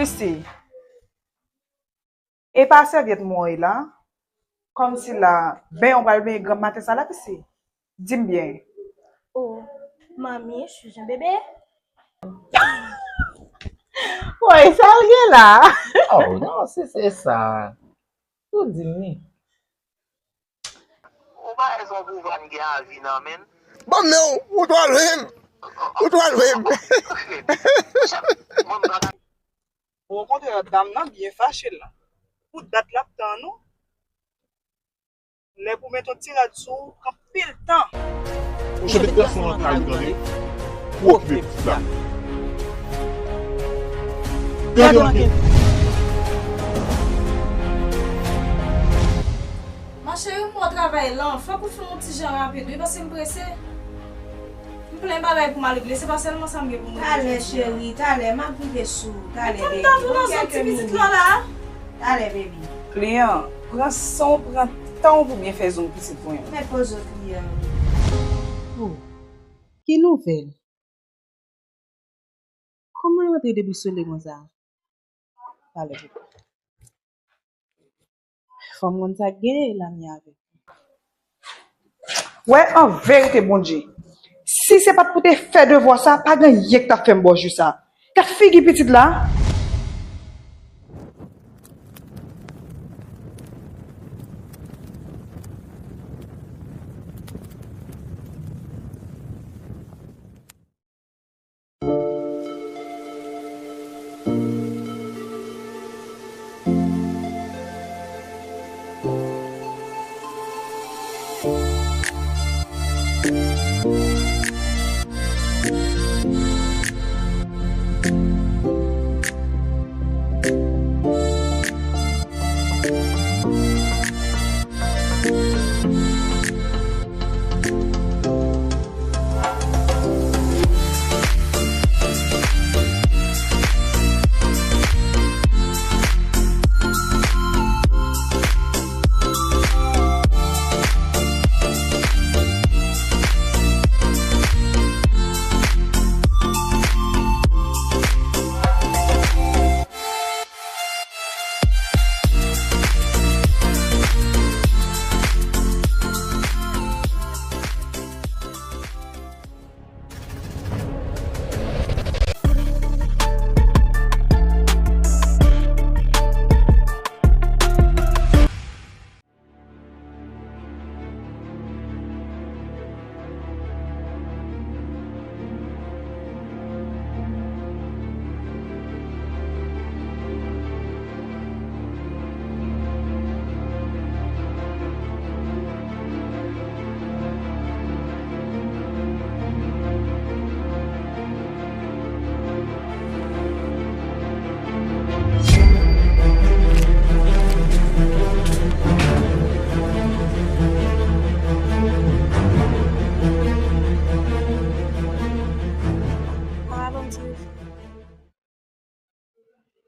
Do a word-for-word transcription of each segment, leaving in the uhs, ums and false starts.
Pise. E pa sèvyèt mwen la, kòmsi la, benyen w pral benyen granm maten sa la, pise. Di m byen. Oh, manmi, je suis un bébé. Woy, sa l gen la? Oh, non, si se sa. Ou di m li. Ou pa wè se yon pouvwa m gen avi nan men l? Ban m non, ou twò lwen. Ou twò lwen. Mwen m pa ka. Okontrè, dam nan byen fache la. Pou dat l ap tann ou. Lè pou met yon ti rad sou ou, pran pil tan. Ou chante gason an kay ou tande. Pou okipe pitit la. Gade yon anket. Ma chérie, m wè w travay lan, fòk ou fè yon ti jan rapid wi, paske m prese. M plen bagay pou m al regle, se pa sèlman sa m gen pou m regle. Talè cheri, talè, m ap rive sou ou, talè baby. Gon kèk minit. Talè baby. Kliyan, pran san w, pran tan w pou byen fè zong pitit mwen. Mèt poze w kliyan. Oh, ki nouvèl? Kòman yo antre debousole konsa? Talè. Fò m konn sa k genyen Lami avè l. Wè an verite Bondye, si se pa t pou te fè devwa sa, pa gen anyen k t ap fè m ba w jou sa. Gad figi pitit la.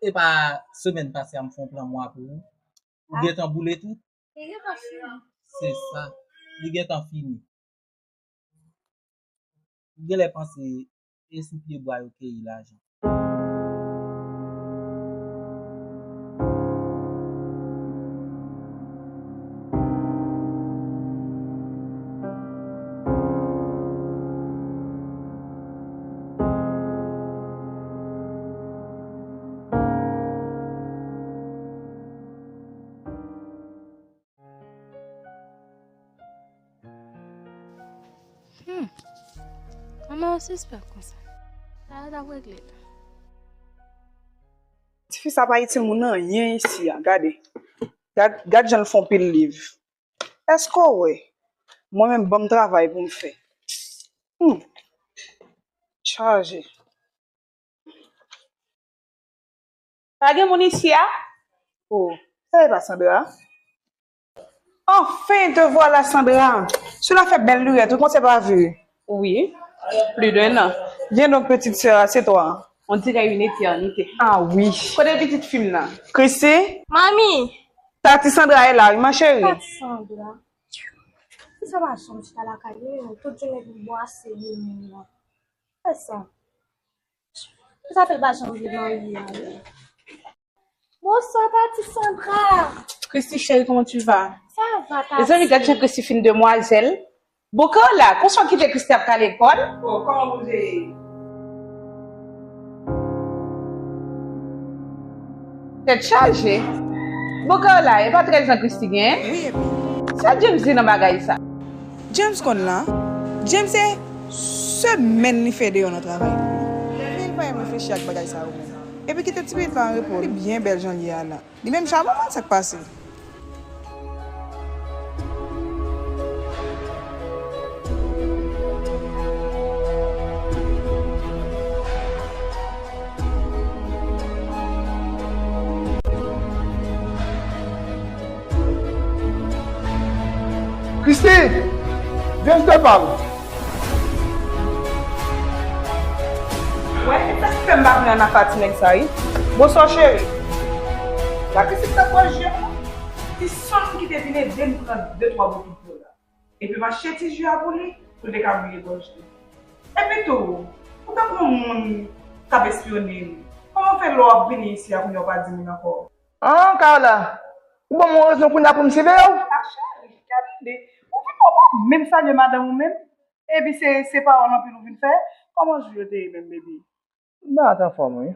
E pa semèn pase a m fè yon plan mwa pou ou. Ou gentan boule tou? Se sa. Li gentan fini. Ou genlè panse e sou pye bwa yo keyi lajan. Hmm. Kòman yo sispèk konsa? Sa yo t ap regle la. Tifi sa pa itil moun anyen isi a, gade. Gad, gad jan l fè yon pil liv. Èske w wè? Mwen menm, ban m travay pou m fè. Hmm. Chaje. Pa gen moun isi a? Oh, sa e pa Sandra? Enfin, te voilà Sandra. Sila fè bèl lirèt, ou konn se pa vre? Wi, plus d'un an. Bien donc, petite sœur, assieds-toi. On dirait une éternité. Ah oui. Kote pitit fi m nan? Chrissy? Mami! Tati Sandra e la, wi, ma chérie. Tati Sandra. Sa pa janm chita lakay li, tout jounen pou bwase li menm nan. Fè sa. Sa fè l pa janm vle marye a, wi. Bonsoir, tati Sandra. Christy chérie, comment tu vas? Ça va, tati. Mezanmi, gad jan Christy fin demwazèl. Bon, Carla, konsa w kite Christy ap ka lekòl? Oh, kòman w ye? Tèt chaje. Bon, Carla, e pa trèz an Christy gen? Wi, epi? Sa James di nan bagay sa? James konn la. James se semèn li fè deyò nan travay li. Epi li pa menm reflechi ak bagay sa yo menm. Epi kite ti pitit la an repo. Li byen bèl jan l ye a la. Li menm chaman, sa k pase? Christy! Vin, m te pale. Wè, e sa k fè m pa vle ann afè a ti nèg sa, wi. Bonswa, cheri. Gade Christy k t ap bwè ji a. Ti sòs ki te vin ede m pran de twa bokit dlo la. Epi m achte ti ji a pou li, pou l te ka brile gòj li. Epi tou, ou tankou yon moun k ap espyone m. Kòman w fè lè w ap vini isi a kounye a w pa di moun ankò? An, Carla, ou ban m yon rezon kounye a pou m siveye w? A cheri, Kalide, ou vin wè w pa menm salye madanm ou menm? Epi se, se pawòl anpil ou vin fè? Kòman jou yo te ye menm, baby? M pa t anfòm, wi.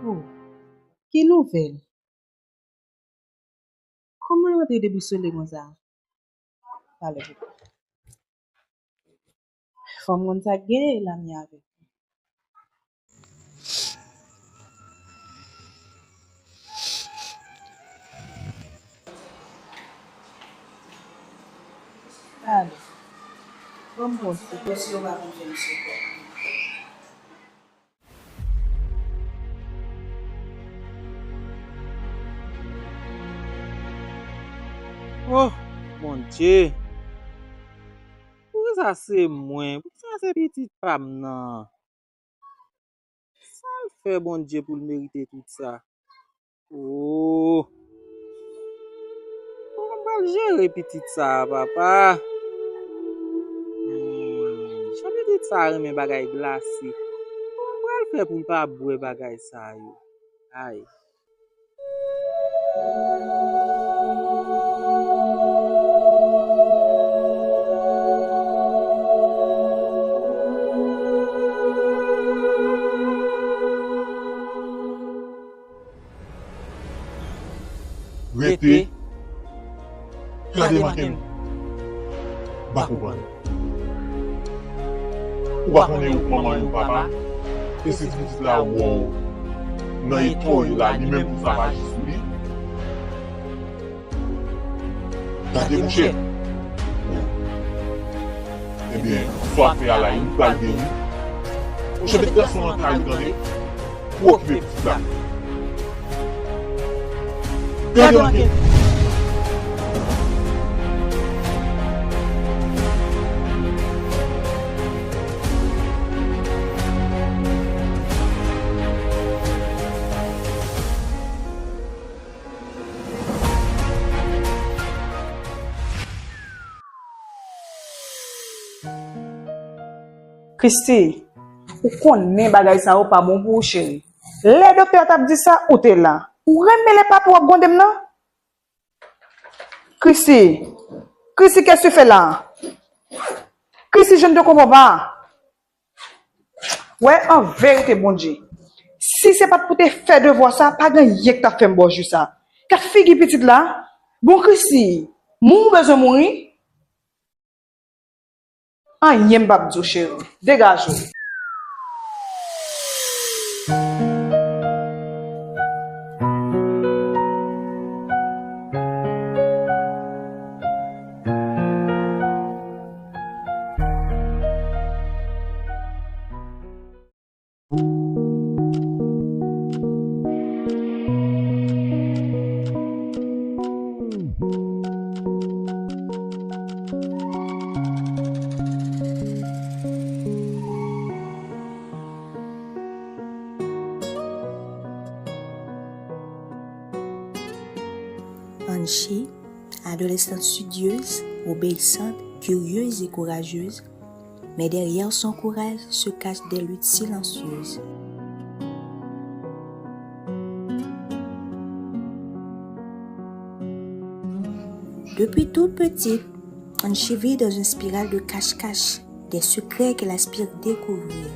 Oh, ki nouvèl? Kòman yo antre debousole konsa? Pale pou mwen. Fò m konn sa k genyen, Lami avèk mwen. Ale. Ban m konn. Oh, Bondye! Poukisa se mwen? Poukisa se pitit pa m nan? Sa l fè Bondye pou l merite tout sa? Oh! Kòman m pral jere pitit sa a, papa? Hmm, jan pitit sa a renmen bagay glase. Kòman m pral fè pou l pa bwè bagay sa yo? Ay. Rete. Gade manke m. M pa konprann. Ou pa konnen ou manman, ou papa, e se ti pitit la ou wè w nan eta w ye la, li menm pou sa pa jis sou li. Gade, monchè. Ebyen, sa w ap fè a la, li pral beni. Monchè, met gason nan kay ou, tande. Ou okipe pitit la. Gade manke. Christy, ou konnen bagay sa yo pa bon pou ou, cheri. Lè doktè a t ap di sa, ou te la. Ou renmen lè papi w ap gwonde m nan? Christy, Christy, qu'est-ce que tu fais là? Christy, je ne te comprends pas. Wè, an verite, Bondye, Si se pa t pou te fè devwa sa, pa gen anyen k t ap fè m ba w jou sa. Gad figi pitit la. Bon Chrissy, moun ou bezwen mouri? Anyen m p ap di w, cheri. Degaje w. Anchi, adolescente studieuse, obéissante, curieuse et courageuse, mais derrière son courage se cachent des luttes silencieuses. Depuis toute petite, Anchi vit dans une spirale de cache-cache, des secrets qu'elle aspire découvrir.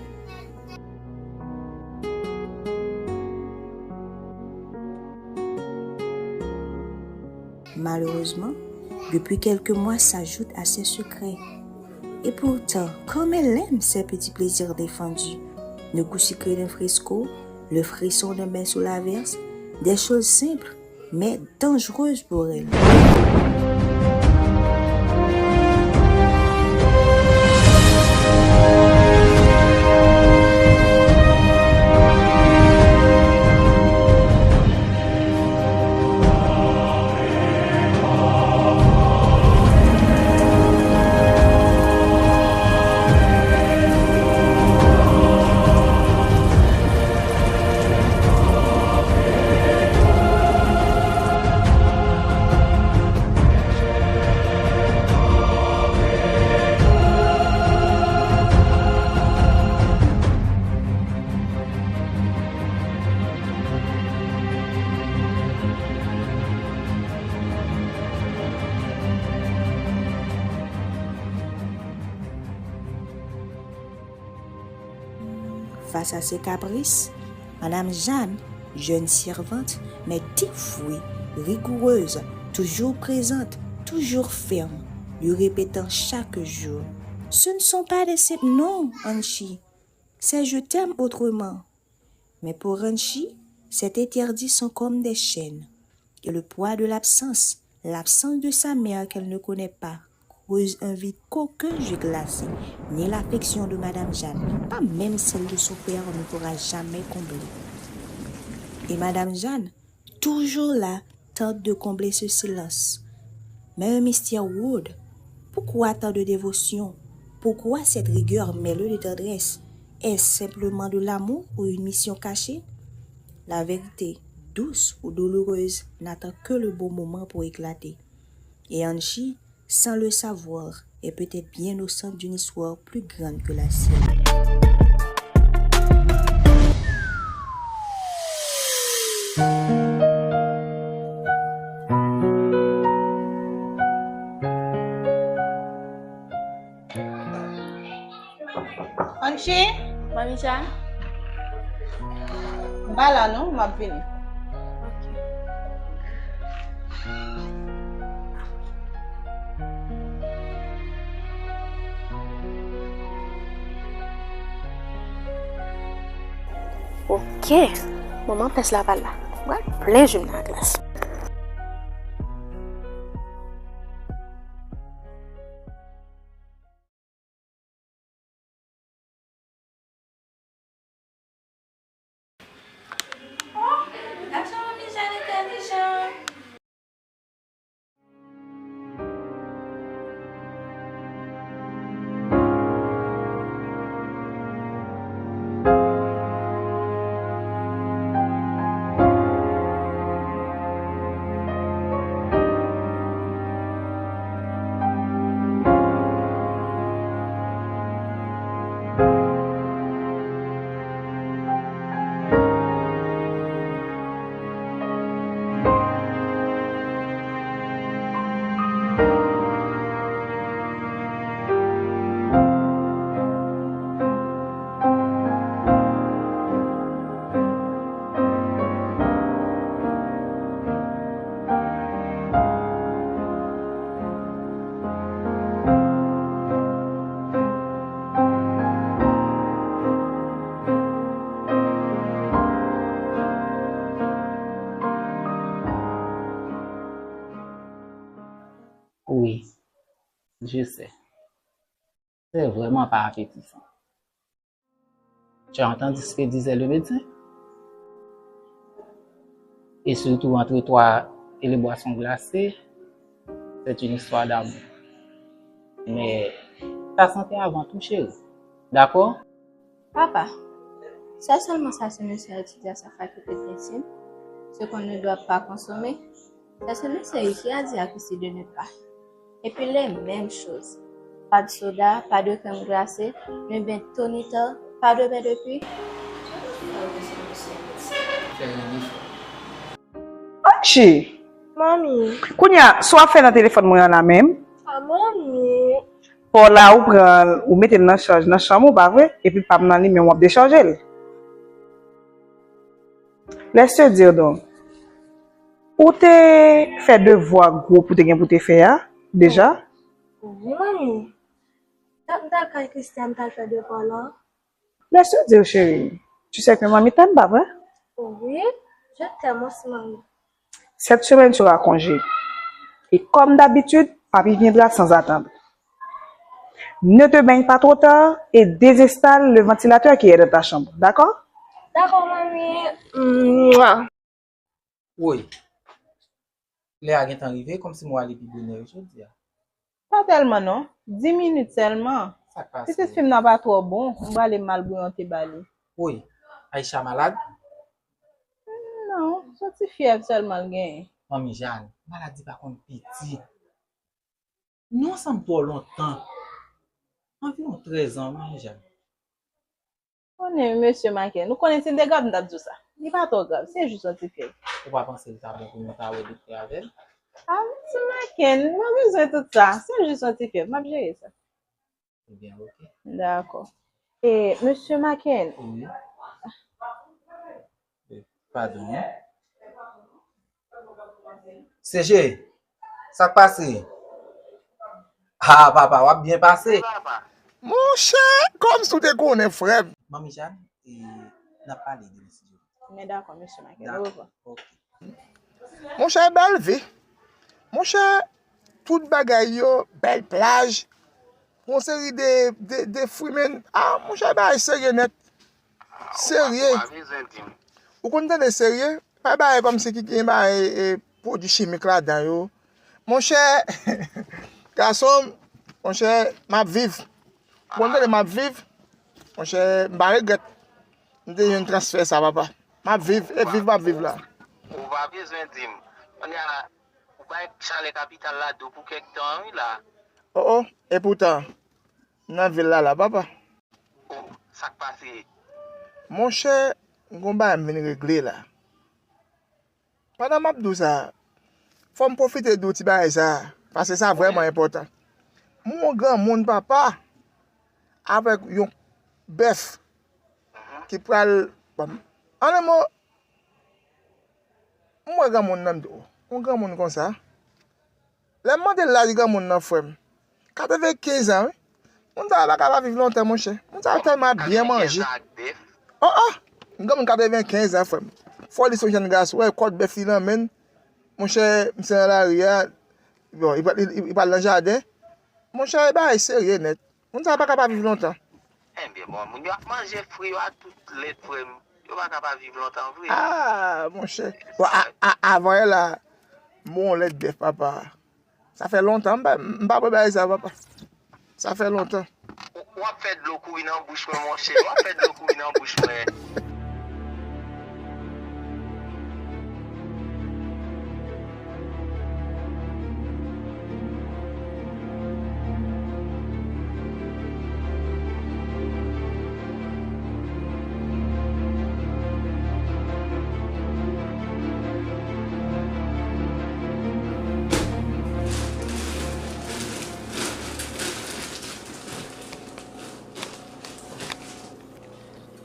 Malheureusement, depuis quelques mois s'ajoutent à ses secrets. Et pourtant, comme elle aime ses petits plaisirs défendus, le goût sucré d'un fresco, le frisson d'un bain sous l'averse, des choses simples, mais dangereuses pour elle. Face à ses caprices, Madame Jeanne, jeune servante, mais dévouée, rigoureuse, toujours présente, toujours ferme, lui répétant chaque jour : « Ce ne sont pas des simples non, Anchi. C'est je t'aime autrement. » Mais pour Anchi, ces interdits sont comme des chaînes. Et le poids de l'absence, l'absence de sa mère qu'elle ne connaît pas, creuse un vide qu'aucun jus glacé, ni l'affection de Madame Jeanne, pas même celle de son père ne pourra jamais combler. Et Madame Jeanne, toujours là, tente de combler ce silence. Mais un mystère rôde. Pourquoi tant de dévotion ? Pourquoi cette rigueur mêlée de tendresse ? Est-ce simplement de l'amour ou une mission cachée ? La vérité, douce ou douloureuse, n'attend que le bon moment pour éclater. Et Anchi, sans le savoir, est peut-être bien au centre d'une histoire plus grande que la sienne. Anchi? Manmi Jeanne? M pa la non, m ap vini. Ok. Ok. Moman pès la pa la. Mwen plen je m nan glas. Oh, gad jan manmi Jeanne entèlijan. Je sais. C'est vraiment pas appétissant. Tu as entendu ce que disait le médecin? Et surtout entre toi et les boissons glacées, c'est une histoire d'amour. Mais ta santé avant tout, chérie. D'accord? Papa, c'est seulement ça ce monsieur a étudié à sa faculté de médecine, ce qu'on ne doit pas consommer. C'est ce monsieur qui a dit à Chrissy de ne pas. Et puis les mêmes choses. Pas de soda, pas de crème glacée, ne bain tonital, pas de bain depuis. Anchi! Manmi. Kounye a, sa w ap fè nan telefòn mwen an la menm? A manmi. Paw la ou pran l, ou mete l nan chaj nan chanm ou, pa vre? Epi pa m nan li menm w ap dechaje l. Laisse dire donc. Ou te fè devwa gwoup ou te gen pou te fè a deja? Wi manmi. Tap dakay Christian t al fè devwa la. Laisse dire chérie. Tu sais que manmi t'aime, pa vre? Wi, je t'aime aussi manmi. Cette semaine sera congé. Et comme d'habitude, papi viendra sans attendre. Ne te baigne pas trop tard et désinstalle le ventilateur qui est dans ta chambre, d'accord? Dakò manmi. Mwa. Woy, lè a gentan rive, kòmsi m wale pi bonè jodi a. Pa tèlman non, dis minit sèlman. Sa k pase? Pitit fi m nan pa twò bon, m prale m al bouyon te ba li. Woy, Aisha malad? Non, se yon ti fyèv sèlman l genyen. Manmi Jane, maladi pa konn piti. Nou ansanm twò lontan. Anviwon trèz an, manmi Jane. Konnen wi mesye Maken, ou konnen si l te grav m t ap di w sa. Li pa twò grav, se jis yon ti fyèv. Ou pa panse li ta bon pou nou ta wè doktè avè l? A mesye Maken, m pa bezwen tout sa, se jis yon ti fyèv, m ap jere sa. Ebyen oke. Dakò. E mesye Maken. Wi. Padon. Seje, sa k pase? Ah papa, w ap byen pase. Monchè, kòmsi w te konnen frè m. Manmi Jane, e, n ap pale demen si Dye vle. Men dakò mesye Maken, orevwa. Ok. Monchè, bèl vi. Monchè, tout bagay yo, bèl plaj, yon seri de, de, de fwi men. Ah, monchè, bagay serye nèt. Serye. Ou konn tande serye? Pa bagay kòmsi ki gen bagay e, pwodui chimik ladan yo. Monchè, gason m, monchè, m ap viv. Ou konn tande m ap viv? Monchè, m pa regrèt. M te jwenn transfè sa, papa. M ap viv, e viv m ap viv la. Ou pa bezwen di m. Kounye a, ou bay chalè kapital la do pou kèk tan wi la. Oh oh, epoutan, m nan vil la la, papa. Oh, sa k pase? Monchè, m gon bagay m vin regle la. Pandan m ap di w sa, fò m pwofite di w ti bagay sa, paske sa vrèman enpòtan. M wè yon granmoun papa avèk yon bèf ki pral, bon, an en mo, m wè granmoun nan, m di, oh, yon granmoun konsa. Lè m mande l laj granmoun nan, frè m, katrevenkenz an, wi. Moun sa yo pa ka pa viv lontan, monchè. Moun sa yo tèlman ap byen manje. Oh, oh! Yon granmoun katrevenkenz an, frè m. Fò li se yon jèn gason, wè, kòd bèf li nan men l. Monchè, misye nan lari a, bon, li pral, li, li pral nan jaden. Monchè, e bagay serye nèt. Moun sa yo pa ka pa viv lontan. Ebyen, bon, moun yo ap manje fri yo a tout lèt, frè m. Yo pa ka pa viv lontan vre. Ah, monchè. Bon, a, a, avan yè la, m wè yon lèt bèf, papa. Sa fè lontan, m pa, m pa bwè bagay sa, papa. Sa fè lontan. W ap fè dlo kouri nan bouch mwen, monchè. W ap fè dlo kouri nan bouch mwen.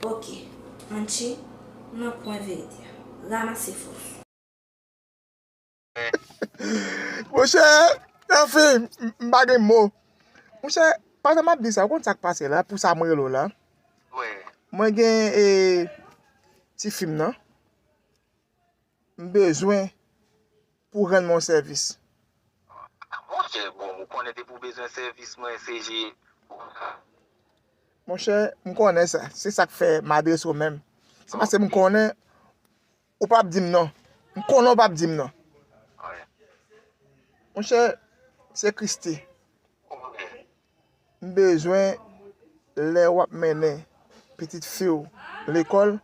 Ok, Anchi, nan pwen verite a. Ranmase fòs. Monchè, anfen, m pa gen mo. Monchè, pandan m ap di sa, ou konn sa k pase la, pou sa m rele w la? Mwen gen e, ti fi m nan. M bezwen pou w rann mwen yon sèvis. Monchè, bon, Konnen depi w bezwen sèvis mwen, se je. Monchè, m konnen sa. Se sa k fè m adrese w menm. Se paske m konnen ou p ap di m non. M konnen ou p ap di m non. Monchè, se Christie. M bezwen lè w ap mennen pitit fi w lekòl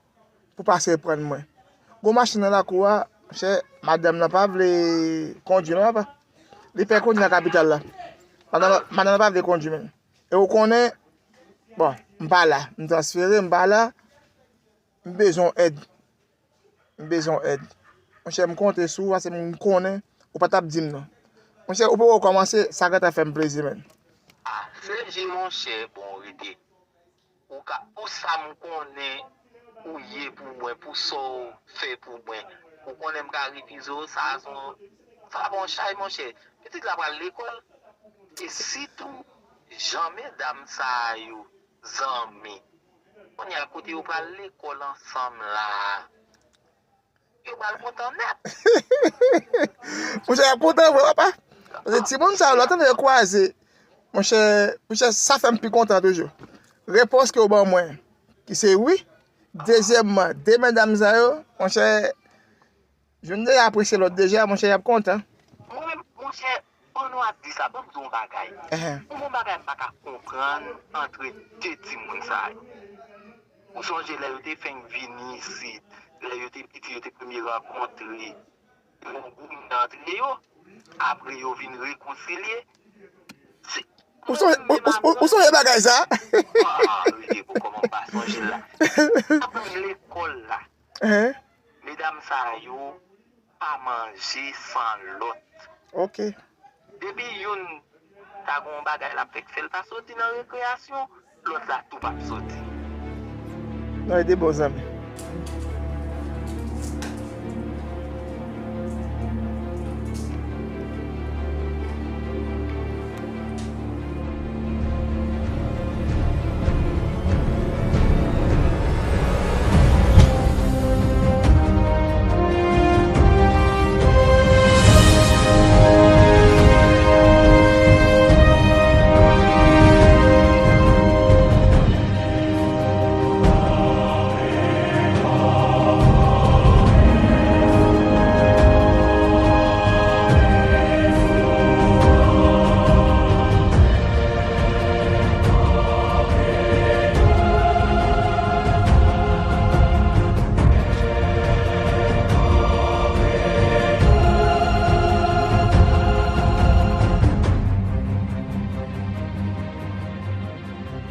pou pase prann mwen. Gon machin nan lakou a, monchè, madanm nan pa vle kondwi non, papa. Li pè kondwi nan kapital la. Madanm nan, madanm nan pa vle kondwi menm. E ou konnen, bon, m pa la. M transfere, m pa la. M bezwen w èd. M bezwen w èd. Monchè, m konte sou ou, paske m konnen ou pa t ap di m non. Monchè, ou poko kòmanse, sa gentan fè m plezi, menn. Ah, se je, monchè, bon, rete. Ou ka, pou sa m konnen ou ye pou mwen, pou sa w fè pou mwen. Ou konnen m ka refize w, sa se yon, sa pa yon chay, monchè. Pitit la pral lekòl. E sitou, jan medam sa yo zanmi. Kounye a, kote yo pral lekòl ansanm la, yo pral kontan nèt. Monchè, y ap kontan vre, papa. Paske timoun sa yo, lè w tande yo kwaze, monchè, monchè, sa fè m pi kontan toujou. Repons ke w ban mwen, ki se wi. Dezyèmman, de medam sa yo, monchè, youn deja apresye lòt deja, monchè, y ap kontan. Mwen menm, monchè, pandan w ap di sa, ban m di w yon bagay. Ehn. Yon bon bagay m pa ka konprann antre de timoun sa yo. Ou sonje lè yo te fenk vini isit, lè yo te piti, yo te premye rankontre, yo gen yon goumen antre yo, apre yo vin rekonsilye. Se, ou sonje, ou, ou, ou, ou sonje bagay sa? Ah, rete pou kòman m pa sonje l la. Apre lekòl la, ehn, medam sa yo pa manje san lòt. Ok. Depi youn ta gen yon bagay l ap fè k fè l pa soti nan rekreyasyon, lòt la tou p ap soti. Nou rete bon zanmi.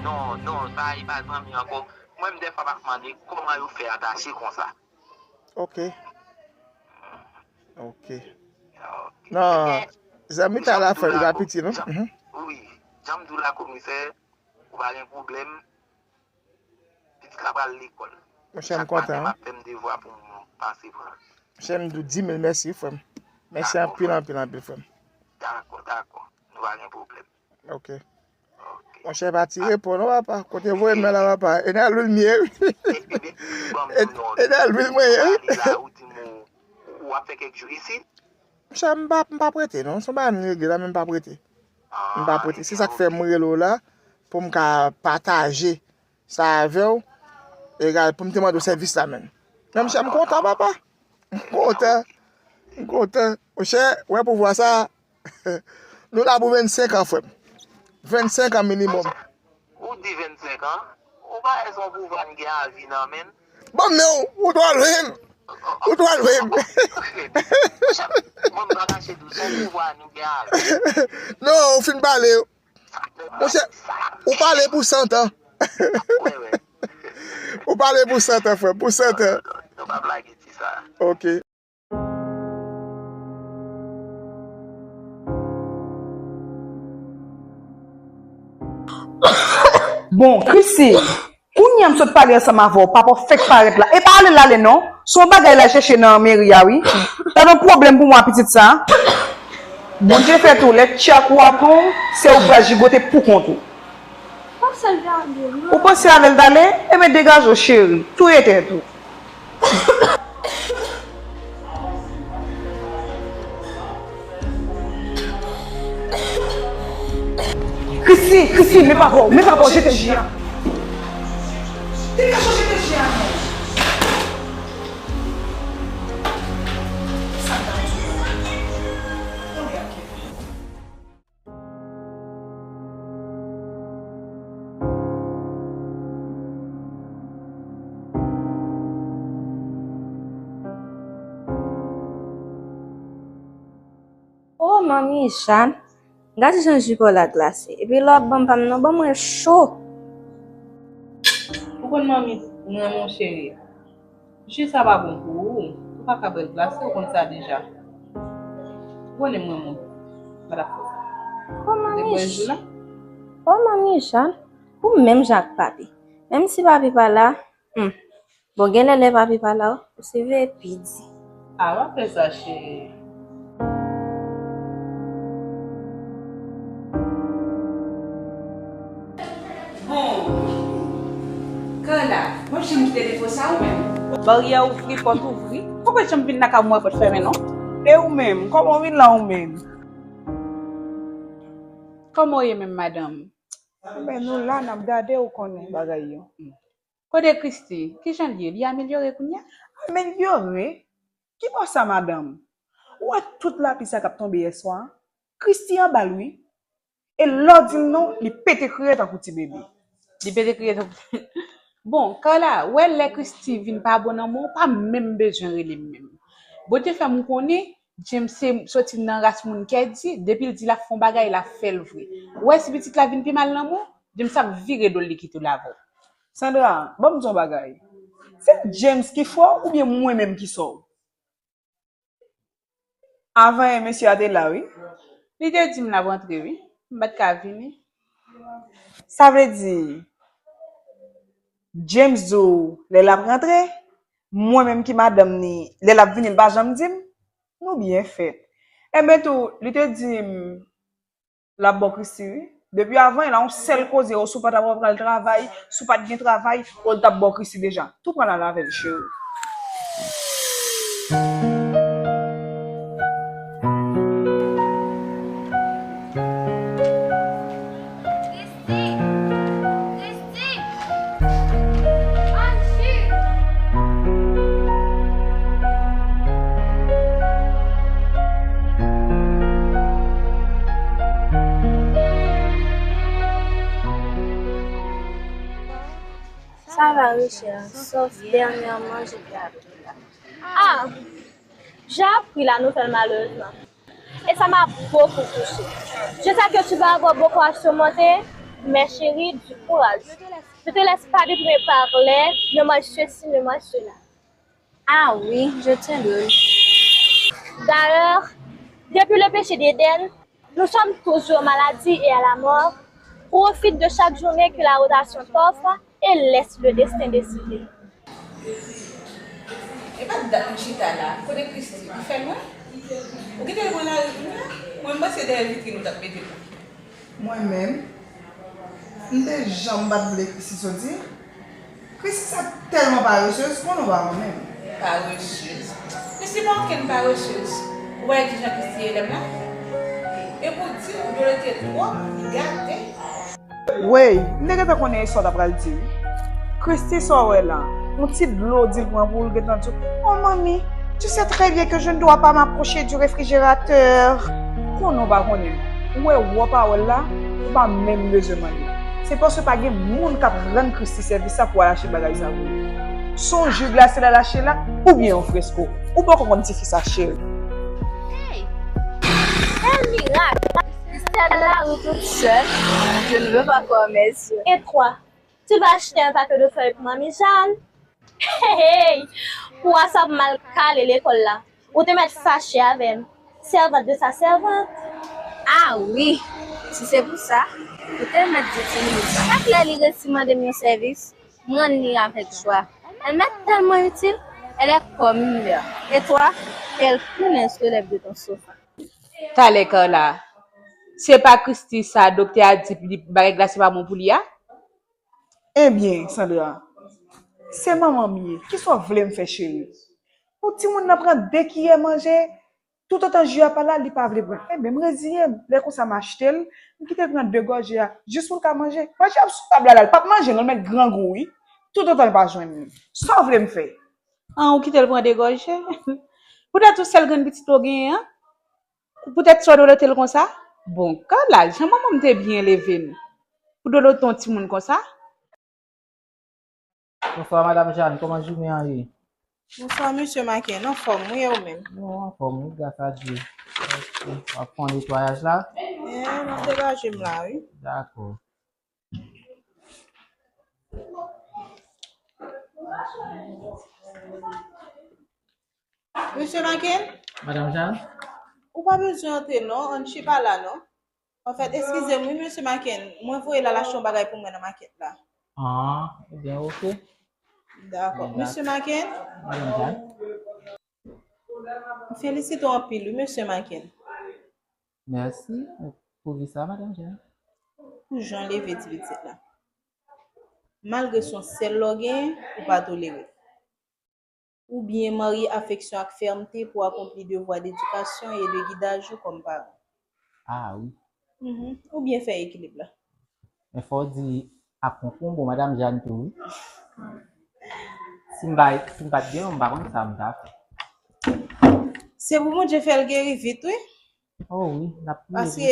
Non, non, sa e pa zanmi ankò. Mwen, m dèfwa m ap mande kòman yo fè atache konsa. Ok. Ok. Ok. Non, men, zanmi ta la fè li pa piti, non? Jan, mhm, wi, jan m di w la, komisè, ou pa gen pwoblèm. Pitit la pral lekòl. Monchè, m kontan. Chak maten, m ap fè m devwa pou m pase pran l. Monchè, m di w di mil mèsi, frè m. Mèsi anpil, anpil, anpil, frè m. Dakò, dakò. Nou pa gen pwoblèm. Ok. Ok. Monchè, pa tire po non, papa. Kote voye men la, papa. E nan lwil m ye, wi. E nan lwil mwen ye, wi. Ou di m ou, ou ap fè kèk jou isit? Monchè, m pa, m pa prete, non. Se yon bagay m regle la, men m pa prete. M pa prete. Se sa k fè m rele w la, pou m ka pataje sa avè w. Egal, pou m te mande w sèvis la, menm. Men, monchè, m kontan, papa. M kontan. M kontan. Monchè, wè pouvwa sa, nou la pou vennsenk an, frè m. Vennsenk an minimòm. Ou di vennsenk an? Ou pa wè se yon pouvwa n gen avi nan men n? Ban m men w, ou twò lwen. Ou twò lwen. Mwen, m pa kache di w, se yon pouvwa nou gen avi. Non, ou fin pale. Monchè, ou pale pou san tan. Wi, wi. Ou pale pou san tan, frè, pou san tan. Nou pa blage ti sa. Ok. Bon, Christie, kounye a m sot pale ansanm avè w, papa w fèk parèt la. E pa ale l ale non. Se yon bagay l al chèche nan meri a, wi. Gad yon pwoblèm pou mwen, pitit sa. Bondye fè tou, lè tchak ou ap pran w, se ou k pral jigote pou kont ou. Ou panse avè l t ale? Ebyen, degaje w, cheri. Touye tèt ou. Christy, Christy, men pa pa w, men pa pa w, jete ji a. Degaje w, jete ji a non. Sa m t ap di w la. Konnen ak Kevin. O manmi Jàn, gade jan ji pa w la glase. Epi lè w ap ban m pa m nan, ban mwen cho. Ou konn manmi m renmen w cheri. Ji sa pa bon pou ou. Ou pa ka bwè l glase, ou konn sa deja. Ou konnen m renmen w. M pa t ap fè sa. O manmi Jàn, o manmi Jàn, ou menm jan ak papi. Menm si papi pa la, hmm. Bon, genlè lè papi pa la, ou se veye pi di. A, w ap fè sa, cheri. Bon, Carla, mwen janm kite defo sa ou menm. Baryè ouvri, pòt ouvri. Ou pa janm vin nan kay mwen, pòt fèmen non. E ou menm, kòman w vin la ou menm? Kòman w ye menm, madanm? Enben, nou la, n ap gade, ou konnen bagay yo. Kote Christy? Kijan l ye? Li amelyore kounye a? Amelyore? Ki bò sa, madanm? Ou wè tout lapli sa k ap tonbe yèswa a? Christy anba l wi. E lè w di l non, li pete kriye tankou ti bebe. Li pete kriye tankou. Bon, Carla, wè lè Christy vin pa bon nan men w, pa menm bezwen rele m menm. Bondye fè m konnen James se soti nan ras moun kè di, depi l di l ap fè yon bagay, l ap fè l vre. Ou wè si pitit la vin pi mal nan men w, James ap vire do l, li kite w la avè w. Sandra, ban m di w yon bagay. Se James ki fè w oubyen mwen menm ki sò w? Avan yè mesye a te la wi. Li te di m l ap rantre wi. M pa t ka vini. Sa vle di, James di w lè l ap rantre, mwen menm ki madanm ni, lè l ap vini l pa janm di m? Nou byen fèt. Enben tou, li te di m, l ap ba w Christy wi. Depi avan yè la yon sèl koze, o si w pa t ap pral travay, si w pa t gen travay, o l t ap ba w Christy deja. Tou pran l al avè l, cheri. Sa va wi chè, sòf dènyèman je te apri la. Ah, j'ai appris la nouvelle malheureusement. Et ça m'a beaucoup touchée. Je sais que tu vas avoir beaucoup à surmonter, mais chérie, du courage. Ne te laisse pas déprimer par les ne mange ceci, ne mange cela. Ah oui, je tiendrai. D'ailleurs, depuis le péché d'Éden, nous sommes tous aux maladies et à la mort. Profite de chaque journée que la rotation t'offre et laisse le destin décider. E pa dat nou chita la, kote Christy? Ou fè lwen? Ou kite l pran lari kounye a? Mwen, m panse dèyè vitrin ou t ap mete l. Mwen menm, m te janm pa t vle Christy soti. Christy sa tèlman paresez, konnen w pa renmen m. Paresez? Christy pa okenn paresez. Ou pa wè kijan Christy ye lè m la? E pou di w, dlo rete twòp gate. Wey, m te gentan konnen e sa w ta pral di wi. Christy, sa w wè la, yon ti dlo di l pran pou l gentan di w, oh manmi, tu sais très bien que je ne dois pas m'approcher du réfrigérateur. Konnen w pa konnen m. Ou wè wòp a wè l la, ou pa menm bezwen mande. Se paske pa gen moun k ap rann Christy sèvis sa pou al achte bagay sa pou li. Se yon ji glase l al achte la, oubyen yon fresko. Ou poko konn tifi sa, cheri. Hey! Quel miracle! Christy, elle a ri toute seule. Je ne veux pas croire mes yeux. Et toi, tu vas acheter un paquet de feuilles pour Mamie Jeanne? Hey, hey! Pou sa ap mal kale lekòl la. Ou te mèt fache avè m. Servante de sa servante. Ah wi, si se pou sa, ou te mèt di timoun sa. Chak lè li resi mande m yon sèvis, m rann li avèk jwa. Elle m'est tellement utile, elle est comme une mère. Et toi, quelle punaise t'élèves de ton sofa? Talè Carla, se pa Christy sa doktè a di li bagay glase pa bon pou li a? Ebyen, Sandra, se manman m ye. Kisa w vle m fè, cheri? Pou timoun nan pran de kiyè manje, Toutotan ji a pa la, li pa vle pran. Enben, m reziye m. Lè konsa, m achte l, m kite l pran de gòje a, jis pou l ka manje. Manje ap sou tab la, la, li p ap manje, non, l mèt grangou, wi. Toutotan l pa jwenn li. Sa w vle m fè? An, ou kite l pran de gòje? Poutèt ou sèl grenn pitit ou genyen an? Poutèt sa w dwe rete l konsa? Bon, kalaj, jan manman m te byen leve m, ou dwe rete yon timoun konsa? Bonswa, Madam Jeanne, kòman jounen an ye? Bonswa, Mesye Maken, anfòm, wi, e ou menm? Nou anfòm, wi, gras a Dye. W ap fè yon netwayaj la? Eh, m ap degaje m la, wi. Dakò. Mesye Maken? Madam Jeanne? Ou pa bezwen antre non, ann chita la non. Anfèt, eskize m wi, Mesye Maken, mwen voye l al achte yon bagay pou mwen nan makèt la. Ah, ebyen, oke. Dakò. Mesye Maken? Madam Jeanne? M felisite w anpil wi, Mesye Maken. Mèsi. Poukisa, Madam Jeanne? Pou jan w leve ti pitit la. Malgre se yon sèl lè w genyen, ou pa tolere l. Ou byen marye afeksyon ak fèmte pou akonpli devwa dedikasyon e de gidaj ou kòm paran. Ah wi. Mhm. Ou byen fè ekilib la. Men fò w di ak konkonbo, Madam Jeanne tou wi. Si m pa, si m pa t gen yon, m pa konn sa m ta fè. Se pou Bondye fè l geri vit wi. Oh wi, n ap priye pou sa. Paske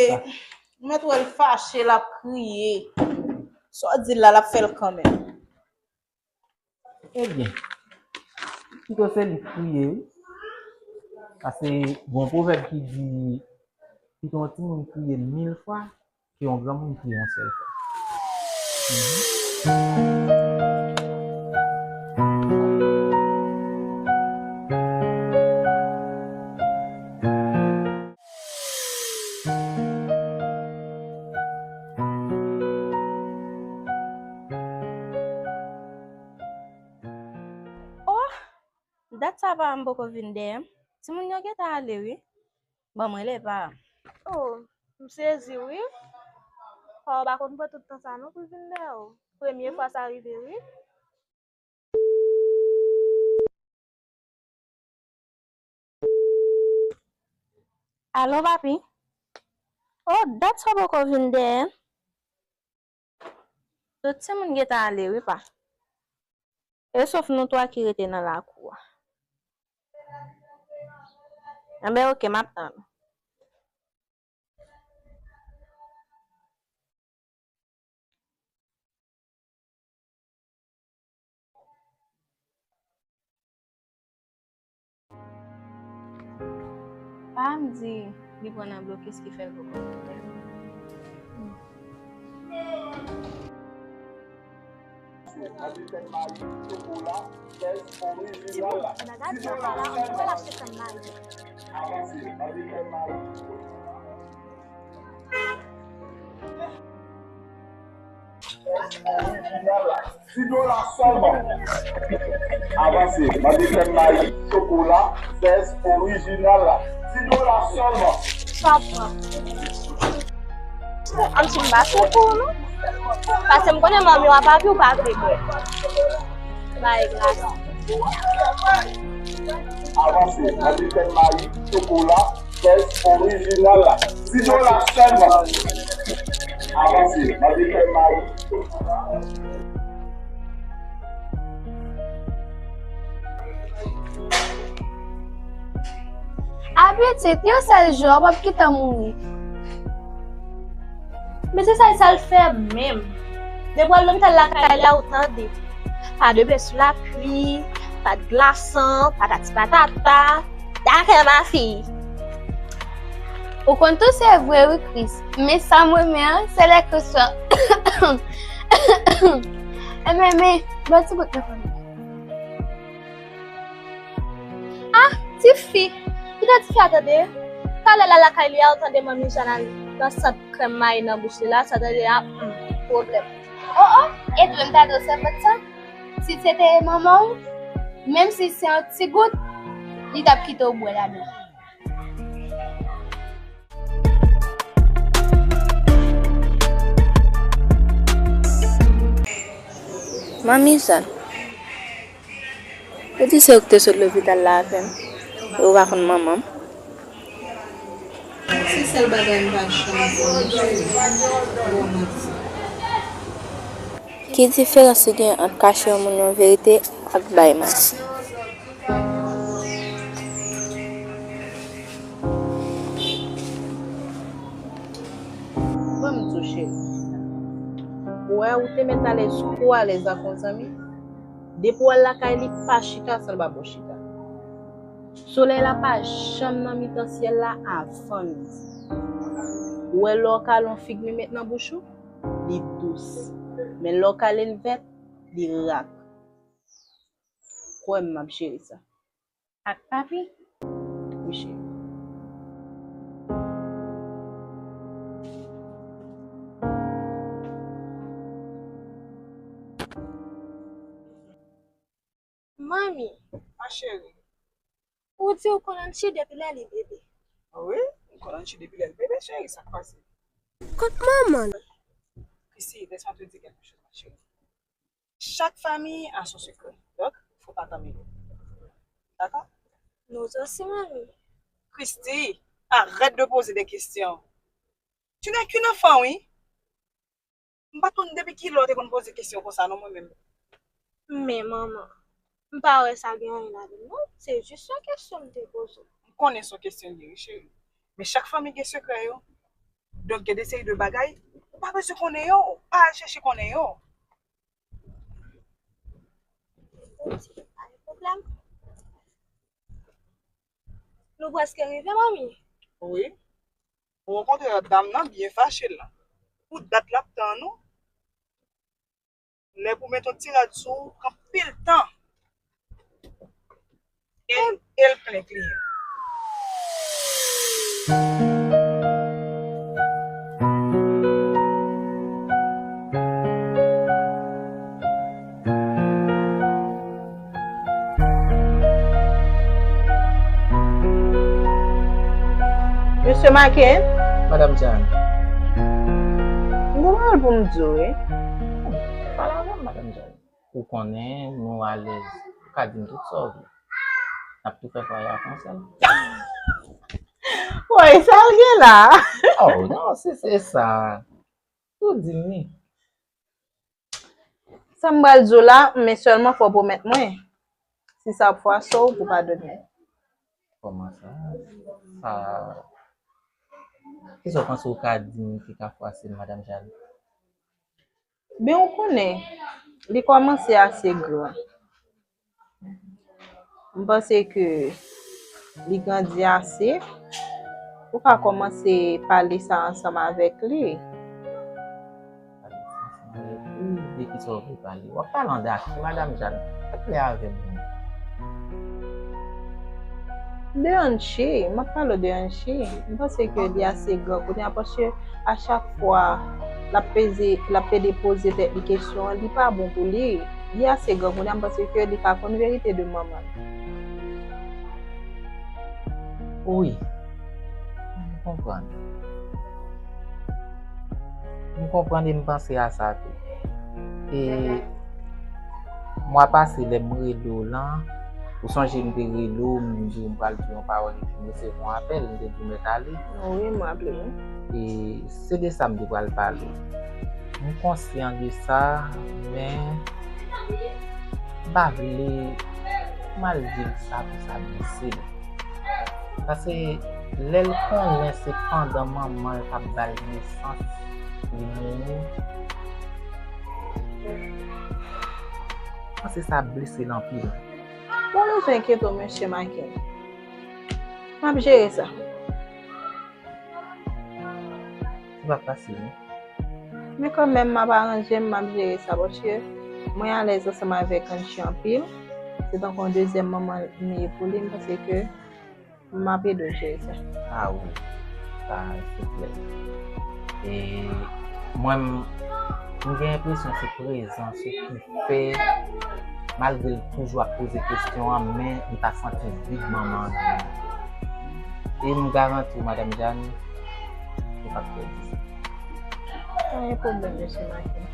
m mèt wè l fache, l ap kriye. Sa w di l la, l ap fè l kanmenm. Ebyen, pito se li k priye wi. Paske gen yon pwovèb ki di, pito yon timoun kriye mil fwa ke yon granmoun kriye yon sèl fwa. Mhm. Oh, dat sa pa m poko vin dèyè m. Timoun yo gentan ale wi. Ban m rele pa m. Oh, m sezi wi. Pa w pa konn pran tout tan sa non pou l vin dèyè w. Premye fwa sa rive wi. Alo, papi? Oh, dat sa w poko vin dèyè m? Tout timoun gentan ale wi, pa. E sof nou twa ki rete nan lakou a. Enben, oke, m ap tann ou. Pa m di li pran nan blokis ki fè l poko vin dèyè m. Ti bò, nan gad sa pa la, mwen pral achte krèm mayi. Orijinal la, dis dola sèlman. Avanse, mande krèm mayi, chokola, zès orijinal la, dis dola sèlman. Papa. Ann sou m pa sou kou non. Paske m konnen manmi w ap api w pa vle bwè. Bay glas. Avanse, mande krèm mayi, chokola, zès orijinal la. Dis dola sèlman. Avanse, mande krèm mayi. Apetit, yon sèl jou, w ap kite m mouri. Men se sa, sa l fè menm. Depi w al lopital lakay li a, ou tande. Pa de bè sou lapli, pa de glasan, patati patata. Dakè, ma fille. Ou konn tou se vre wi, Chris. Men sa m renmen an, se lè Chris fè. Enben, men, ban ti bout nan fanmi. Ah, tifi! Kite tifi a tande. Talè l al lakay li a, ou tande manmi Jeanne nan sant krèm mayi nan bouch li la, sa tande a, hmm, pwoblèm. Oh, oh, e tou, m ta di w sèvant sa. Si se te manman w, menm si se yon ti gout, li t ap kite w bwè ladan. Manmi Jeanne, ou di se ou ki te sot lopital la avè m, e ou pa konn manman m? Sèl bagay m pa janm fè, m cheri. Bon, manti. Ki diferans ki gen ant kache yon moun yon verite ak bay manti? Ban m di w, cheri. Ou wè, ou te mèt alèz, twò alèz ak yon zanmi. Depi w al lakay li, pa chita san l pa ba w chita. Solèy la pa janm nan mitan syèl la avan midi. Ou wè lè w kale yon fig mi met nan bouch ou, li dous. Men lè w kale l vèt, li rak. Kwè m, m ap jere sa. Ak papi? Wi, cheri. Manmi. Ma chérie. Ou di ou konn Annchi depi lè li bebe. Wi, m konn Annchi depi lè l bebe, cheri, sa k pase? Kot manman l? Chrissy, laisse-moi te dire quelque chose, ma chérie. Chaque famille a son secret. Donc, faut pas t'emmêler. D'accord? Nous aussi, manmi. Christy, arrête de poser des questions. Tu n'es qu'une enfant, oui. M pa t konn depi kilè w te konn poze kesyon konsa non mwen menm. Men manman, m pa wè sa gen anyen ladan l non, se jis yon kesyon m te poze w. M konnen se yon kesyon li ye wi cheri. Men chak fanmi gen sekrè yo. Donk gen de seri de bagay, ou pa bezwen konnen yo, pa al chèche konnen yo. Ok, pa gen pwoblèm. Nou prèske rive, manmi. Wi. Ou rankontre dam nan byen fache la. Pou dat l ap tann ou. Lè pou met yon ti rad sou ou, pran pil tan. E, e l plen kliyan. Mesye Maken? Madam Jeanne. M gen yon bagay pou m di w, wi. Pale avè m, Madam Jeanne. Ou konnen, nou alèz. Ou ka di m tout sa w vle. N ap tou fè fwaye a ansanm. Woy, sa l gen la? Oh, non, si se sa. Ou di m wi. Sa m pral di w la, men sèlman fò w pwomèt mwen, si sa ap fwase w, pou w padone m. Kòman sa? Sa, kisa w panse w ka di m ki ka fwase m, Madam Jeanne? Ben, ou konnen, li kòmanse ase gran. M panse ke li grandi ase. Ou ka kòmanse pale sa ansanm avèk li. Pale sa ansanm avèk li? De kisa w vle pale? W ap pale an daki, Madam Jeanne. Pa pale avè m non. De Annchi, m ap pale w de Annchi. M panse ke li ase gran kounye a, paske a chak fwa l ap peze, l ap pede poze tèt li kesyon an, li pa bon pou li. Li ase gran kounye a, m panse ke li ka konn verite de manman l. Wi. M konprann. M konprann e m panse a sa tou. E mwa pase, lè m rele w lan, ou sonje m te rele w, m di w m pral di w yon pawòl epi m resevwa yon apèl, m te di w mèt ale. Wi, m raple m. E se de sa m te pral pale w. M konsyan de sa, men m pa vle pou m al di l sa pou sa blese l. Paske lè l konnen se pandan manman l t ap ba l nesans li mouri, m panse sa blese l anpil. Ou pa bezwen enkyete w, mesye Maken. M ap jere sa. Li p ap fasil non. Men kanmenm, m ap aranje m, m ap jere sa, paske mwen alèz ansanm avèk Annchi anpil. Se tankou yon dezyèm manman m ye pou li, m panse ke m ap ede w jere sa. A wi, sa se klè. E mwen, m, m gen enpresyon se prezans ou ki fè, malgre l toujou ap poze kesyon an, men m ta santi vid manman an nan men l. E m garanti w, Madam Jeanne, ou p ap pèdi sa. Pa gen pwoblèm, mesye Maken.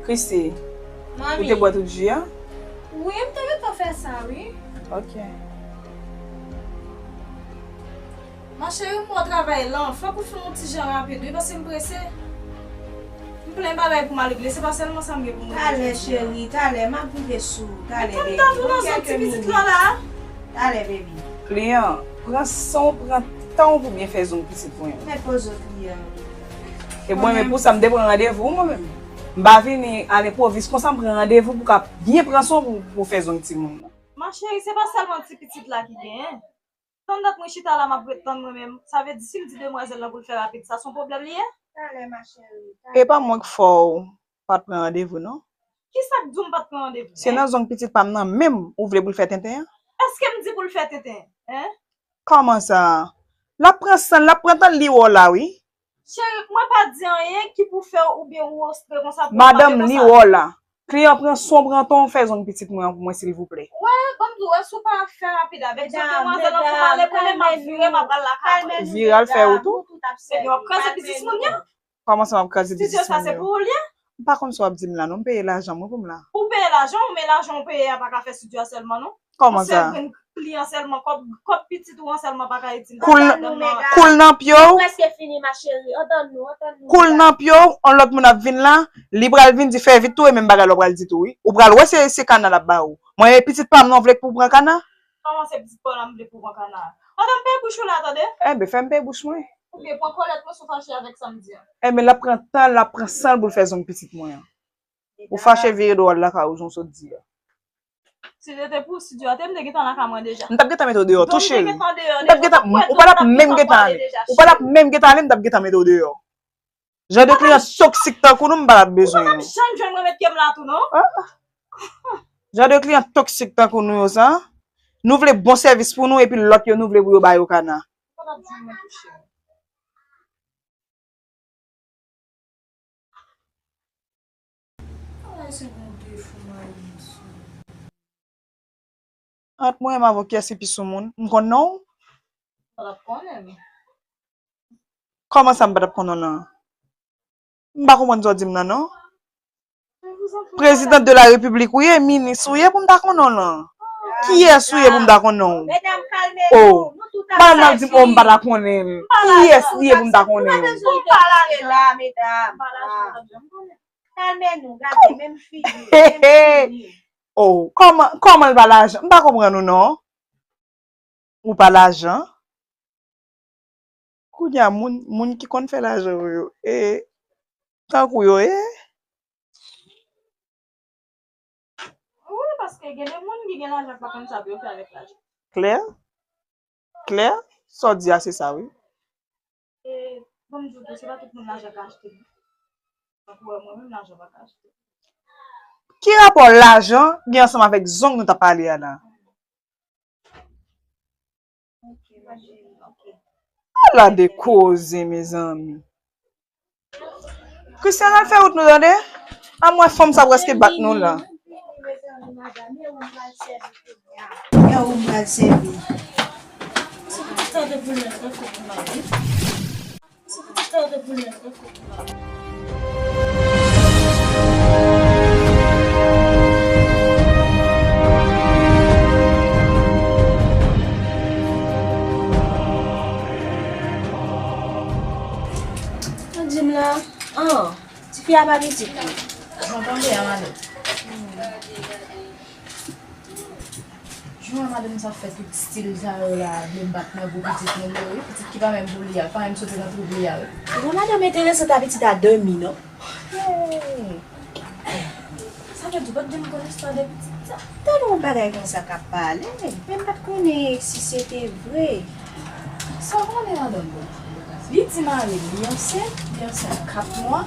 Chrissy, ou te bwè tout ji a? Wi, m te gentan fè sa, wi. Ok. Ma chérie, m wè w travay lan. Fòk ou fè yon ti jan rapid, wi, paske m prese. M plen bagay pou m al regle. Se pa sèlman sa m gen pou m regle jodi a. Talè, cheri, talè. M ap rive sou ou. Talè, baby. Ban m kèlke minit. Talè, baby. Kliyan, pran san w, pran tan w pou byen fè zong pitit mwen an. Mèt poze w, kliyan. E mwen menm, pou sa, m te pran randevou, mwen menm. M pa vini a lenpwovis konsa, m pran randevou pou ka byen pran san w pou, pou fè zong timoun nan. Ma chérie, se pa sèlman ti pitit la ki genyen. Tann dat mwen chita la, m ap ret tann mwen menm. Sa vle di, si m di demwazèl lan pou l fè rapid, sa se yon pwoblèm li ye? Talè, ma chérie, talè. E pa mwen k fè w pa t pran randevou, non. Kisa k di w m pa t pran randevou? Se nan zong pitit pa m nan menm ou vle pou l fè tenten an? Èske m di pou l fè tenten, en? Kòman sa? L ap pran san l, l ap pran tan l, li wè w la, wi. Cheri, mwen pa di anyen ki pou fè w oubyen ou responsab pou madanm, li wè w la. Kliyan, pran san w, pran tan w, fè zong pitit mwen an pou mwen, silvouplè. Wè, ban m di w, wè, si w pa fè rapid avè m, se demwazèl lan pou m ale, konnen m ap vire, m ap al lakay mwen. Vire al fè ou tou? Ebyen, w ap kraze pitit moun nan. Kòman sa m ap kraze pitit moun yo? Estidyo sa se pou ou l ye? M pa konn sa w ap di m la, non, m peye lajan mwen pou m la. Ou peye lajan w, men lajan w peye a pa ka fè estidyo a sèlman, non. Kòman sa? Yon sèl grenn kliyan sèlman, kòb, kòb pitit ou an sèlman pa ka itil. Koul, koul nan pye w. Prèske fini, ma chérie. Antann nou, antann nou. Koul nan pye w, yon lòt moun ap vin la, li pral vin di fè vit tou, e menm bagay la w pral di tou, wi. Ou pral wè se, se kana l ap ba ou. Mwen, e pitit pa m nan w vle pou w pran kana? Kòman se pitit pa w la m vle pou w pran kana? Antann peye bouch ou la, tande? Enben, fè m peye bouch mwen. Oubyen pran kòlèt mwen si w fache avèk sa m di a. Enben, l ap pran tan l, l ap pran san l pou l fè zong pitit mwen an. Ou fache vire do w al lakay ou, jan w sot di a. Si se te pou estidyo a, te m te gentan lakay mwen deja. M t ap gentan mete w deyò tou, cheri. M t ap gentan, ou pa t ap menm gentan ale. Ou pa t ap menm gentan ale, m t ap gentan mete w deyò. Jan de kliyan toksik tankou nou, m pa t ap bezwen yo. Ou pa t ap janm jwenn mwen met pye m la tou, non. Ah. Jan de kliyan toksik tankou nou yo sa, nou vle bon sèvis pou nou, epi lòt yo, nou vle pou yo ba yo kana. Ou pa t ap jwenn mwen tou, cheri. Ay, se bon defo mari m sou. Ant mwen menm avè w, kiyès ki pi sou moun? M konn non w? Ou pa t ap konnen m. Kòman sa m pa t ap konn non w lan? M pa konprann sa w di m nan, non. Prezidan de la repiblik ou ye, minis ou ye pou m ta konn non w lan? Kiyès ou ye pou m ta konn non w? Medam, kalme nou. Oh. Nou tout ap madanm nan di m, oh, m pa ta konnen l. Kiyès li ye pou m ta konnen l? Nou pa bezwen pale la, medam. Kalme nou, gade, menm figi, menm figi. Oh, kòman, kòman l pa lajan? M pa konprann ou, non. Ou pa lajan? Kounye a, moun, moun ki konn fè lajan yo, yo, e, tankou yo ye? Wi, paske gen de moun ki gen lajan ki pa konn sa pou yo fè avèk lajan. Klè? Klè? Sa w di a, se sa, wi. E, ban m di w tou, se pa tout moun lajan ka achte, non. Tankou wè mwen menm, lajan pa ka achte. Ki rapò lajan gen ansanm avèk zong nou t ap pale a la? Ala de koze, mezanmi. Christian, al fè wout nou, tande. A mwen, fanm sa prèske bat nou la. Yo, ou pral sèvi. Sa di m la? An, tifi a pa pitit. Jan w tande a, madanm. Jan madanm sa fè tout stil sa yo la, vle bat mwen pou pitit moun yo, wi, pitit ki pa menm pou li a, pa menm soti nan trip li a, wi. Jan madanm enteresant a pitit a dòmi, non? Hey! Sa vle di w pa t janm konn istwa de pitit sa? Tande yon bagay konsa k ap pale, men m pa t konnen si se te vre. Sa w konnen, madanm, bon? Li di mari l, li ansent, li ansent kat mwa,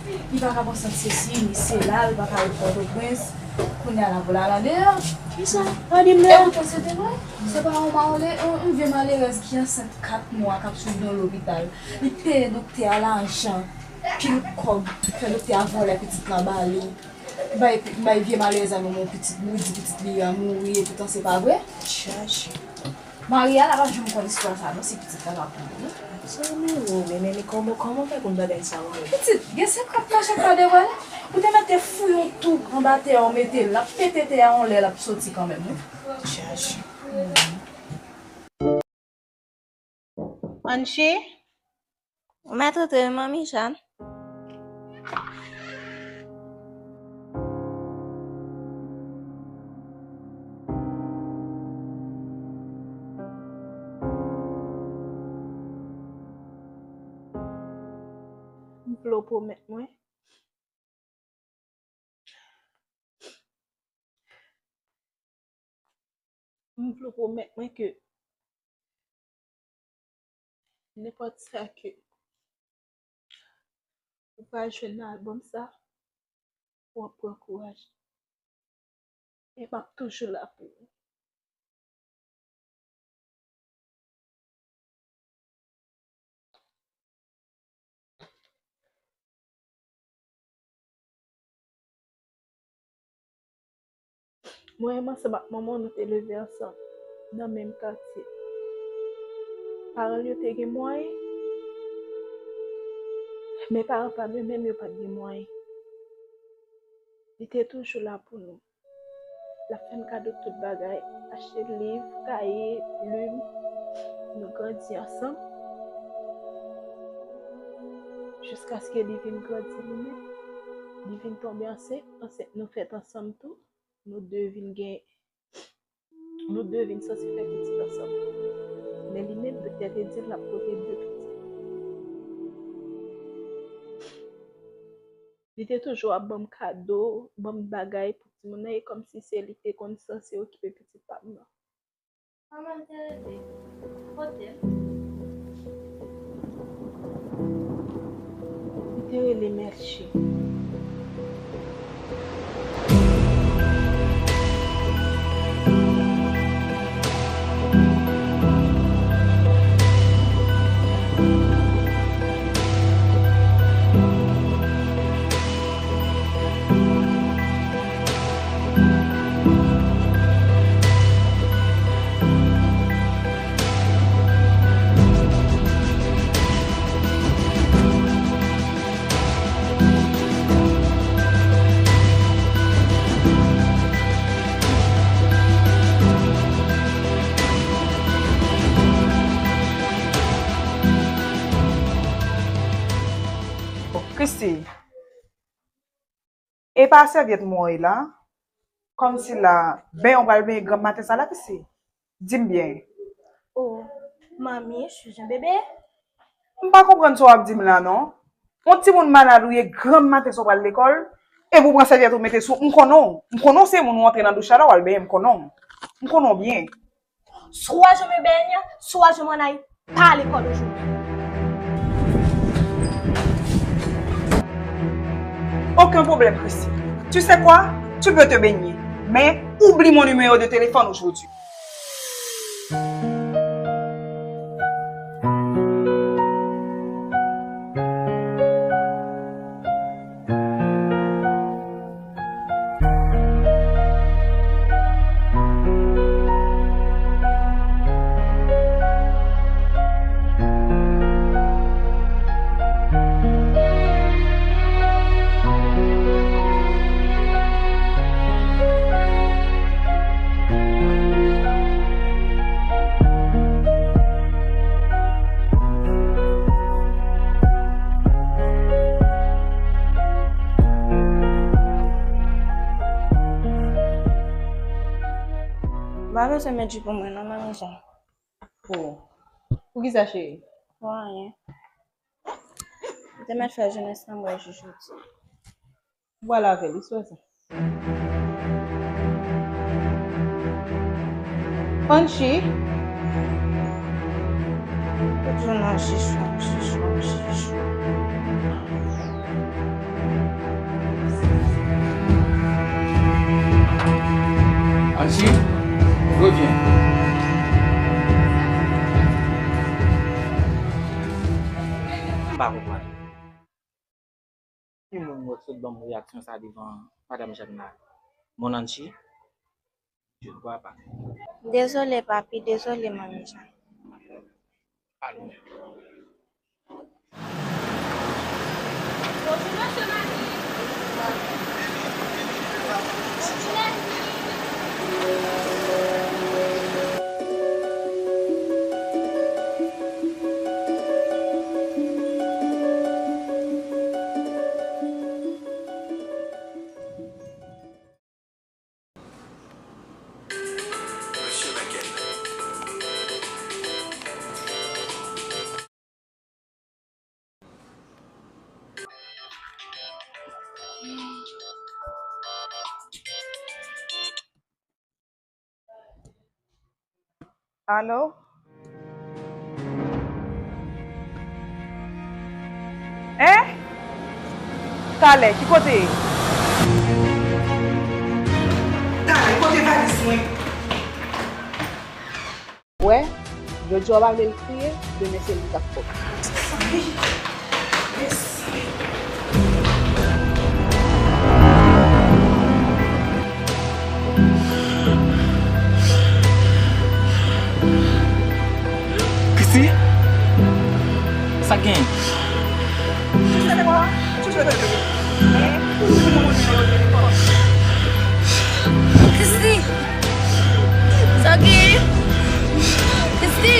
li pa ka pran sant sesi, ni sela, li pa ka ret Pòtoprens. Kounye a la pou l al andeyò. Kisa? Pa di m non. E poutan se te vre. Se pa yon male-, yon, yon vye malerèz ki ansent kat mwa k ap swiv nan lopital. Li peye doktè a lajan, pil kòb, fè doktè a vòlè pitit la ba li. Bay, bay vye malerèz la non, pitit, li di pitit li a mouri, epoutan se pa vre. Chache. Mari a la pa janm konn istwa sa non, si pitit la pa konn li. Sa mele w, men, men, men kòman, kòman w fè konn bagay sa yo menm? Pitit, gen sekrè k kache anba de bwa la. Ou te mèt fouye yon twou anba tè a, ou mete l, l ap pete tè a yon lè, l ap soti kanmenm, wi. Chaje. Anchi? Ou mèt antre wi, Manmi Jàn. M vle w pwomèt mwen. M vle w pwomèt mwen ke nenpòt sa ke ou pral jwenn nan albòm sa, w ap pran kouraj. E m ap toujou la pou ou. Mwen menm ansanm ak manman w, nou te leve ansanm nan menm katye. Paran l yo te gen mwayen, men paran pa m yo menm, yo pa t gen mwayen. Li te toujou la pou nou. L ap fè n kado tout bagay, achte liv, kaye, plim. Nou grandi ansanm. Jiskaske li vin grandi li menm, li vin tonbe ansent, ansent nou fèt ansanm tou. Nou de vin gen, nou de vin sanse fè pitit ansanm. Men li menm, doktè te di l l ap pote de pitit. Li te toujou ap ban m kado, ban m bagay pou timoun nan, e kòmsi se li te konn sanse okipe pitit pa m nan. Manman l te rele. Kote l? Li te rele Melchie. Christy, e pa sèvyèt mwen la, kòmsi la, benyen w pral benyen granm maten sa la, Christy? Di m byen. Oh, manmi, chouchou bebe. M pa konprann sa w ap di m la, non. Yon timoun malad ou ye, granm maten sa w pral lekòl, epi w pran sèvyèt ou mete sou, m konnen w. M konnen w se moun ou antre nan douch la, la w al benyen, m konnen w. M konnen w byen. Soit je me baigne, soit je m'en aille. Pas à l'école aujourd'hui. Aucun problème, Christy. Tu sais quoi? Tu peux te baigner. Mais oublie mon numéro de téléphone aujourd'hui. M pa bezwen met ji pou mwen non, Manmi Jàn. Oh. Poukisa, cheri? Pou anyen. Ou te mèt fè jenès lan bwè ji jodi. Vwala avè l, wi, sou sa. Anchi. Tout jou nan chichon, chichon, chichon. Anchi, revyen. M pa konprann. Ki moun w sot ban m reyaksyon sa devan madanm Jàn la? Mon Anchi? Je ne vois pas. Dezole, papi, dezole, manmi Jàn. Pardon. Alo? Hein? Talè, ki kote ye? Talè, kote valiz mwen? Wè, jodi a w pa vle l kriye, demen se li k ap fè w. Christy? Sa k genyen? Christy! Sa k genyen? Christy!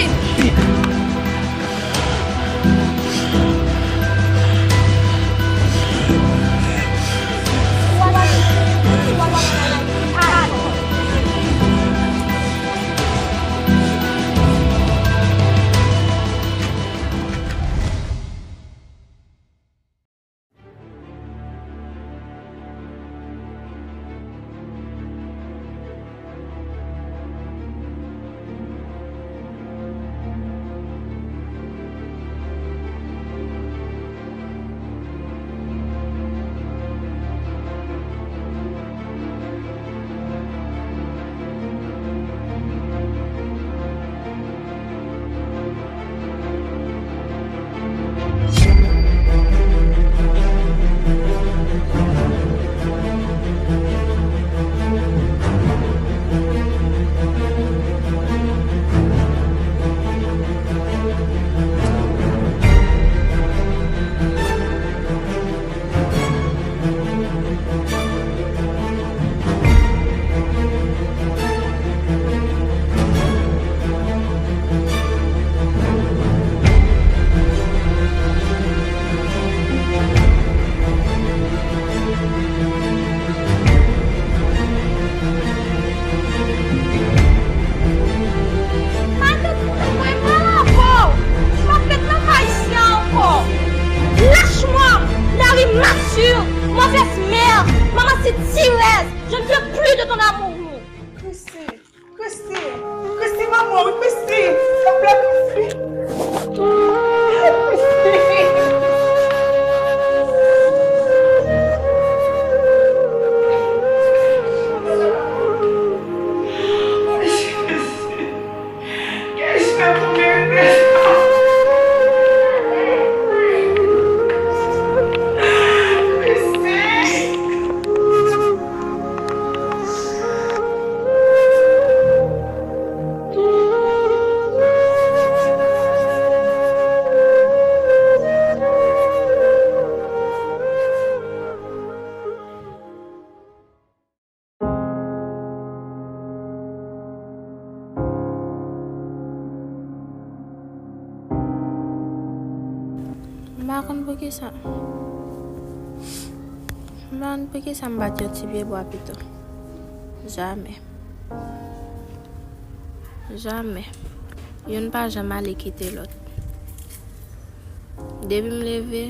Matant, mwen pral avè w. M ap ret nan kay isi a ankò. Lâche-moi, Larry Mathieu, mauvaise mère, maman sitirèz, je ne veux plus de ton amour. Christy, Christy, Christy, manman, wi, Christy, souple, Christy. Christy. M pa konn poukisa. M pa konn poukisa m pa t yon ti pye bwa pito. Jamè. Jamè. Youn pa janm ale kite lòt. Depi m leve,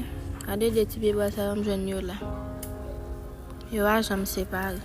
gade de ti pye bwa sa yo m jwenn yo la. Yo pa janm separe.